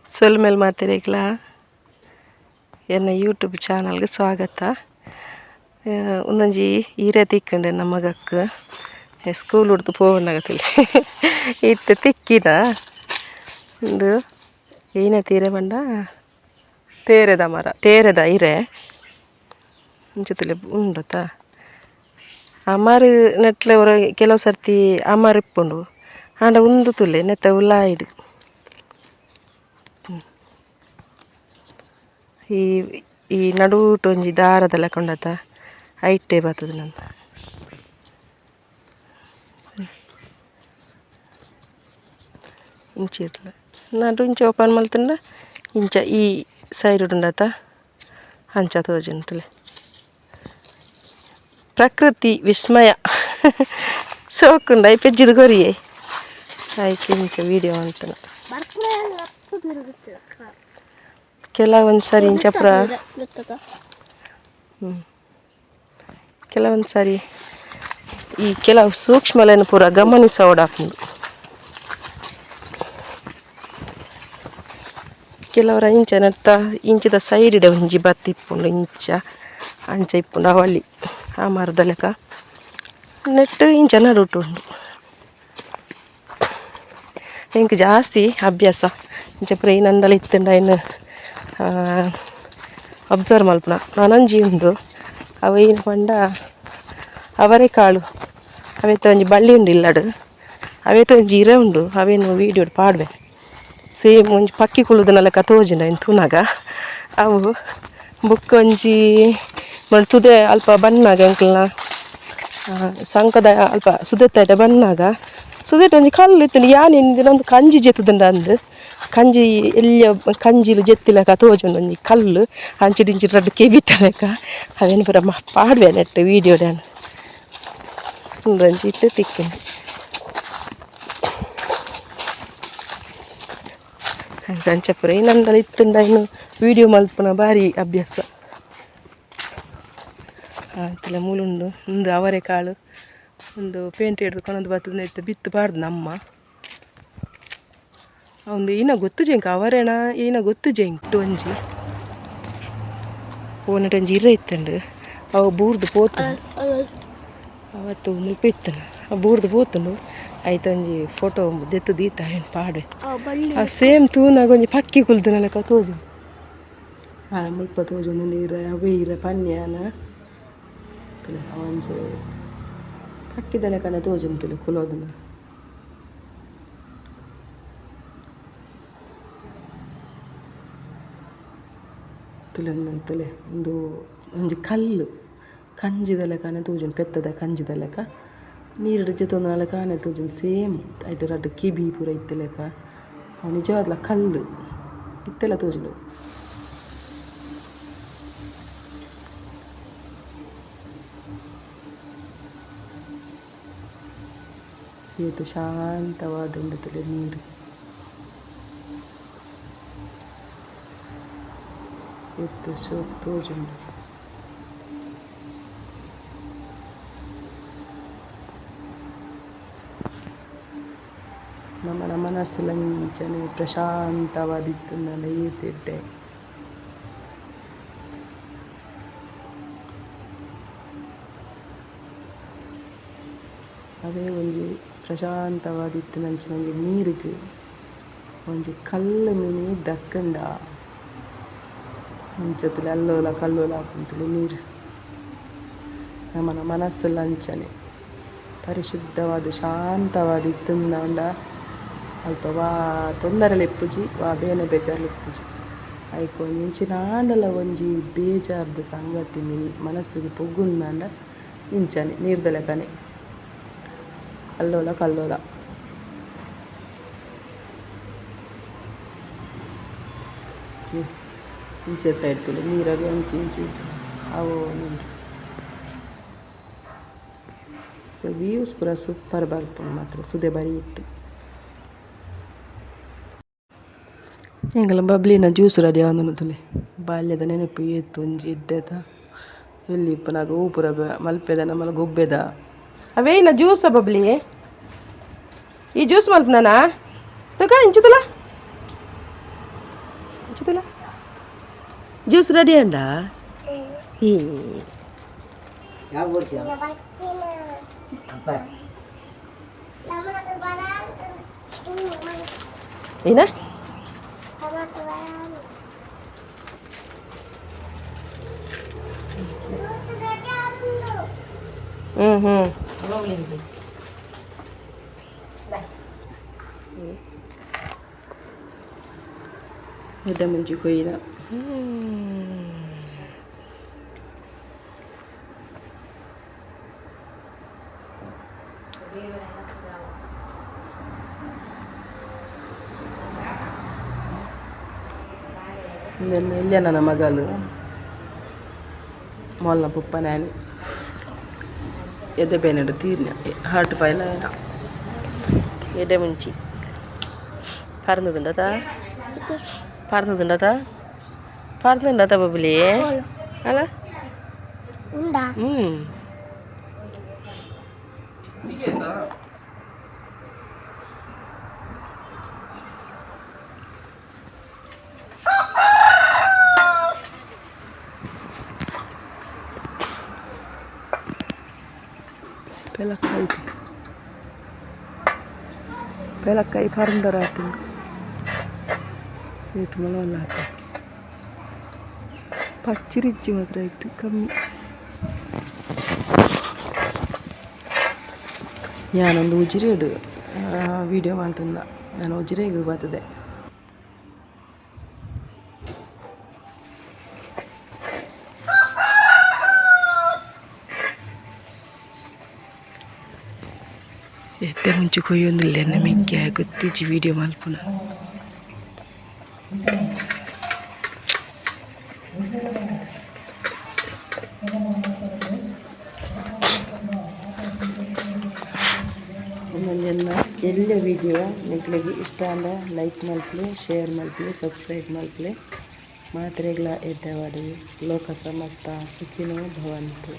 ಸೊಲ್ಮೆಲ್ ಮಾತೆರೆಗ್ಲ ಎನ್ನ ಯೂಟ್ಯೂಬ್ ಚಾನಲ್ಗೆ ಸ್ವಾಗತ. ಉಂದೊಂಜಿ ಇರೆ ತಿಕ್ಕಂಡೆ ನಮಗಕ್ ಸ್ಕೂಲ್ ಹುಡ್ದು ಪೋವಣ್ಣಗತಿಲ್ಲ ಇತ್ತೆ ತಿಕ್ಕಿದ. ಉಂದು ಏನ ತೀರೆ ಪಂಡ ತೇರೆದ ಮರ, ತೇರೆದ ಇರೆ ಇಂಚ ಉಂಡತ. ಅಮರ್ ನೆಟ್ಲೆ ಕೆಲವು ಸರ್ತಿ ಅಮರ್ ಇಪ್ಪುಂಡು, ಆಂಡ ಉಂದು ತುಲೆ ನೆತ್ತ ಉಲಾಯಿಡ್ ಈ ಈ ನಡುಟು ಒಂಜಿ ದಾರದ ಲೆಕ್ಕ ಉಂಡತ, ಐಟೆ ಬರ್ತದೆ ನನ್ನ. ಇಂಚ ಇರ್ಲ ನಡು ಇಂಚ ಓಪನ್ ಮಲ್ತಂಡ ಇಂಚ ಈ ಸೈಡ್ ಉಂಡತ ಅಂಚ ತೋಜುಂಡು. ಪ್ರಕೃತಿ ವಿಸ್ಮಯ ಸೋಕುಂಡ I ಪೆಜ್ಜಿದ ಕೊರಿಯೆ ಐಕೆ ಇಂಚ ವೀಡಿಯೋ ಮಲ್ತನ. ಕೆಲವೊಂದು ಸಾರಿ ಇಂಚ ಪೂರ ಕೆಲವೊಂದು ಸಾರಿ ಈ ಕೆಲವು ಸೂಕ್ಷ್ಮಲೆನ್ ಪೂರ ಗಮನಿಸೋಡಾಪುಂಡು. ಕೆಲವರ ಇಂಚ ನೆತ್ತ ಇಂಚದ ಸೈಡ್ ಒಂಜಿ ಬತ್ತಿ ಇಪ್ಪುಂಡು, ಇಂಚ ಅಂಚ ಇಪ್ಪುಂಡು ಅವಳಿ ಆ ಮರದ ಲೆಕ್ಕ ನೆಟ್ಟು ಇಂಚ ನಡುಟು ಉಂಡು. ಎಂಕ್ ಜಾಸ್ತಿ ಅಭ್ಯಾಸ ಇಂಚ ಪೂರ ನಂಡಲ ಇತ್ತುಂಡ ಐನ್ ಅಬ್ಸರ್ವ್ ಮಲ್ಪುನ. ನನೊಂಜಿ ಉಂಡು, ಅವು ಏನು ಪಂಡ ಅವರೆಕಾಳು. ಅವೆತ ಒಂಜಿ ಬಳ್ಳಿ ಉಂಡು ಇಲ್ಲಡ್, ಅವೆತ ಒಂಜಿ ಇರೆ ಉಂಡು, ಅವೇನು ವೀಡಿಯೋಡ್ ಪಾಡ್ವೆ. ಸೇಮ್ ಒಂಜಿ ಪಕ್ಕಿ ಕುಲ್ಲುದನ ಲೆಕ್ಕ ತೋಜುಂಡು ಐನ್ ತೂನಗ. ಅವು ಬೊಕ್ಕ ಒಂಜಿ ತುದೆ ಅಲ್ಪ ಬನ್ನಾಗ ಎಂಕಲ್ನ ಸಂಕದ ಅಲ್ಪ ಸುದೆತ್ತ ಬನ್ನಾಗ ಸುದೆಟ್ ಒಂಜಿ ಕಲ್ಲು ಇತ್ತುಂಡು. ಯಾನ್ ಎನ್ನಿದಿನ ಒಂದು ಕಂಜಿ ಜೆತ್ತುದುಂಡು ಅಂದ್, ಕಂಜಿ ಎಲ್ಯ ಕಂಜಿಲು ಜೆತ್ತಿ ಲೆಕ್ಕ ತೋಜುಂಡು ಒಂಜಿ ಕಲ್ಲು, ಅಂಚಿಡ್ ಇಂಚಿ ರಡ್ಡ್ ಕೆಬಿತ ಲೆಕ್ಕ. ಅವೇನು ಪೂರ ಪಾಡ್ವೆ ನೆಟ್ ವೀಡಿಯೋಡ್ ಯಾನ್. ಉಂದೊಂಜಿ ಇತ್ತೆ ತಿಕ್ಕುಂಡು. ಅಂಚ ಪೂರ ಏನಂಡಲ ಇತ್ತುಂಡ ಐನ್ ವೀಡಿಯೋ ಮಲ್ಪುನ ಬಾರಿ ಅಭ್ಯಾಸ. ಅಂತೆಲ್ಲ ಮೂಲುಂಡು. ಉಂದು ಅವರೆಕಾಳು ಒಂದು ಪೇಂಟ್ ಹಿಡ್ದು ಕೊನೊಂದು ಬತ್ತುದು ಇತ್ತೆ ಬಿತ್ತು ಪಾಡ್ದು ನಮ್ಮ. ಒಂದು ಏನ ಗೊತ್ತುಜಿ ಎಂಕ್ ಅವರೇನ ಏನ ಗೊತ್ತುಜಿ ಎಂಕ್. ಒಂಜಿ ಪೋನೆಟ್ ಒಂಜಿ ಇರೆ ಇತ್ತುಂಡು, ಅವು ಬೂರ್ದು ಪೋತುಂಡು. ಅವತ್ತು ಮುಲ್ಪ ಇತ್ತುಂಡು, ಅವು ಬೂರ್ದು ಪೋತುಂಡು. ಐತ ಒಂಜಿ ಫೋಟೋ ದೆತ್ತು ದೀತ ಐನ್ ಪಾಡ್ವೆ. ಆ ಸೇಮ್ ತೂನಗ ಒಂಜಿ ಪಕ್ಕಿ ಕುಲ್ದಿನ ಲೆಕ್ಕ ತೋಜುಂಡು. ಮುಲ್ಪ ತೋಜುಂಡು ಇರೆ, ಅವೇ ಇರೆ ಪನ್ಯಾನ ಒಂಜಿ ಪಕ್ಕಿದ ಲೆಕ್ಕನೆ ತೋಜುಂಡು ಕುಲೋದುನ. ತುಲೆ ತುಲೆ ಉಂದು ಒಂಜಿ ಕಲ್ಲು ಕಂಜಿದ ಲೆಕ್ಕನೆ ತೋಜುಂಡು, ಪೆತ್ತದ ಕಂಜಿದ ಲೆಕ್ಕ. ನೀರುಡು ಜೆತ್ತೊಂದಿನ ಲೆಕ್ಕನೆ ತೋಜುಂಡು ಸೇಮ್. ಐಟ್ ರಡ್ಡ್ ಕೆಬಿ ಪೂರ ಇತ್ತಿ ಲೆಕ್ಕ. ಅವು ನಿಜವಾದ್ಲ ಕಲ್ಲು ಇತ್ತೆಲ ತೋಜುಂಡು. ಏತ್ ಶಾಂತವಾದುಂಡು ತುಲೆ ನೀರು. ಏತ್ ಶೋಕು ತೋಜುಂಡು. ನಮನ ಮನಸ್ಸುಲ ಇಂಚನೆ ಪ್ರಶಾಂತವಾದಿತ್ತುಂಡ ಏತ್ ಎಡ್ಡೆ. ಅವೇ ಒಂಜಿ ಪ್ರಶಾಂತವಾದಿತ್ತಿನಂಚಿನ ಒಂಜಿ ನೀರುಗ್ ಒಂಜಿ ಕಲ್ಲು ಮಿನಿ ದಕ್ಕಂಡ ಅಂಚ ತೂಲೆ ಅಲ್ಲೋಲ ಕಲ್ಲೋಲ ಆಪುಂಡು ನೀರು. ನಮನ ಮನಸ್ಸುಲ ಅಂಚನೆ ಪರಿಶುದ್ಧವಾದ ಶಾಂತವಾದ ಇತ್ತುಂದಾಂಡ ಅಲ್ಪ ವಾ ತೊಂದರೆಲ ಇಪ್ಪುಜಿ, ವಾ ಬೇನೆ ಬೇಜಾರ್ಲ ಇಪ್ಪುಜಿ. ಐಕ್ ಒಂಜಿ ಇಂಚಿನಾಂಡಲ ಒಂಜಿ ಬೇಜಾರ್ದ ಸಂಗತಿ ಮನಸ್ಸುಗು ಪೊಗ್ಗುಂದಾಂಡ ಇಂಚನೆ ನೀರ್ದ ಲೆಕ್ಕನೆ ಅಲ್ಲೋಲ ಕಲ್ಲೋಲ. ಇಂಚೆ ಸೈಡ್ ತೂಲೆ ನೀರವೆ ಅಂಚಿ ಇಂಚಿ ಇಂಚಿ ಅವು ಉಂಡು. ವ್ಯೂಸ್ ಪೂರ ಸೂಪರ್ ಬರ್ಪುಂಡು ಮಾತ್ರ ಸುದೆ ಬರಿಟ್. ಎಂಕಲ್ನ ಬಬ್ಲಿನ ಜ್ಯೂಸ್ ರೆಡಿ ಆವೊಂದುಂಡು ತೂಲೆ. ಬಾಲ್ಯದ ನೆನಪು ಏತ್ ಒಂಜಿ ಎಡ್ಡೆದ. ಎಲ್ಲಿ ಇಪ್ಪುನಗ ಒವು ಪೂರ ಮಲ್ಪೆದ ನಮಲ ಗೊಬ್ಬೆದ. ಅವೇನ ಜ್ಯೂಸ ಬಬ್ಲಿ, ಈ ಜ್ಯೂಸ್ ಮಲ್ಪುನನಾ ತುಕ ಇಂಚುದಲ. ಇಂಚ ಜ್ಯೂಸ್ ರೆಡಿ ಅಂಡ. ಈ ಏನ ಹ್ಞೂ ಹ್ಞೂ ಎಡ್ಡೆ ಮುಂಚಿ ಕೊಯ್ಯಿನ. ಎಲ್ಲಿಯ ನನ್ನ ಮಗಲು ಮೊಲ್ಲ ಪುಪ್ಪ ನಾನಿ ಎದೆ ಬೇನೆಡು ತೀರ್ನ ಹಾರ್ಟ್ ಫೈಲ್ ಎದೆ ಮುಂಚಿ ಪರ್ನದುಂಡತ ಪರ್ನದುಂಡತ ಪರ್ನುಂಡತ ಬಬ್ಲಿ ಅಲ್ಲ. ಹ್ಞೂ ಪೆಲಕ್ಕಾಯಿ ಪೆಲಕ್ಕಾಯಿ ಪರಂದರಾತು ಏತು ಮಲವಲ್ಲ ಆತ ಪಚ್ಚಿರಿಚ್ಚಿ ಮಾತ್ರ ಇಟ್ಟು ಕಮ್ಮಿ. ഞാനൊന്ന് ಉಜಿರೆಡ್ ವೀಡಿಯೋ ಮಲ್ತುಂದ ನಾನು ಉಜಿರೆಗ್ ಬತ್ತದೆ. ಎತ್ತೆ ಮುಂಚೆ ಕೊಯ್ಯೊಂದಿಲ್ಲ ಎನ್ನ ಮೆಗ್ಗೆ ಗೊತ್ತಿಜ್ಜಿ ವೀಡಿಯೋ ಮಲ್ಪುನ. ಒಂದೊಂಜೆನ್ನ ಎಲ್ಲ ವೀಡಿಯೋ ನಿಕ್ಲೆಗ್ ಇಷ್ಟ ಆಂಡ ಲೈಕ್ ಮಲ್ಪುಲೆ, ಶೇರ್ ಮಲ್ಪುಲೆ, ಸಬ್ಸ್ಕ್ರೈಬ್ ಮಲ್ಪುಲೆ. ಮಾತ್ರೆಗ್ಲ ಎಡ್ಡೆ ಆವಡ್. ಲೋಕ ಸಮಸ್ತ ಸುಖಿನೋ ಭವಂತು.